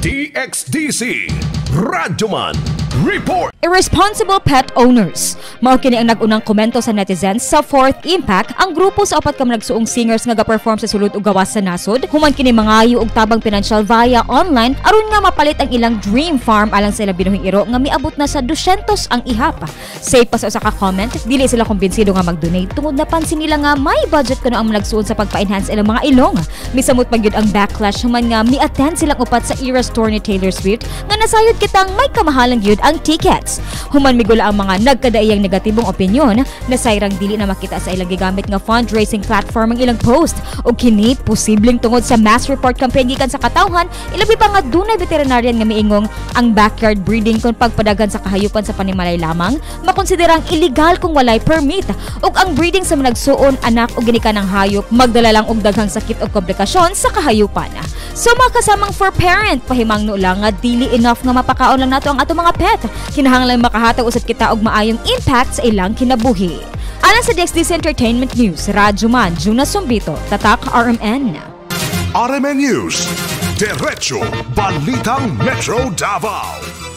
DXDC Radyoman Report. "Irresponsible pet owners." Mao kini ang nag-unang komento sa netizens sa Fourth Impact, ang grupo sa upat ka managsuong singers nga ga-perform sa sulod ug gawas sa nasod. Human kini mangayo og tabang pinansyal via online aron nga mapalit ang ilang dream farm alang sa ilang binuhing iro nga miabot na sa 200 ang ihap. Say pa sa usa ka comment, dili sila kumbinsido nga mag-donate tungod napansin nila nga may budget kuno ang managsuon sa pagpa-enhance ilang mga ilong. Misamot pa gyud ang backlash human nga mi-attend silang upat sa Eras Tour ni Taylor Swift nga nasayod kitang may kamahalan gyud ang tickets. Human migula ang mga nagkadaiyang negatibong opinyon, nasayrang dili na makita sa ilang gigamit nga fundraising platform ang ilang post. Ug kini posibleng tungod sa mass report campaign gikan sa katawhan, ilabi pa nga dunay veterinarian nga miingong ang backyard breeding kon pagpadagan sa kahayupan sa panimalay lamang makonsiderang illegal kung walay permit. Ug ang breeding sa managsuon, anak o ginikan ng hayop magdala lang og daghang sakit o komplikasyon sa kahayupan. So mga kasamang fur parent, pahimangno lang nga dili enough nga mapakaon lang nato ang ato mga pet. Kinahanglan makahatag usab kita og maayong impact sa ilang kinabuhi. Alang sa DXDC Entertainment News, Radyoman, Juna Sumbito, Tatak RMN. RMN News. Diretso Balitang Metro Davao.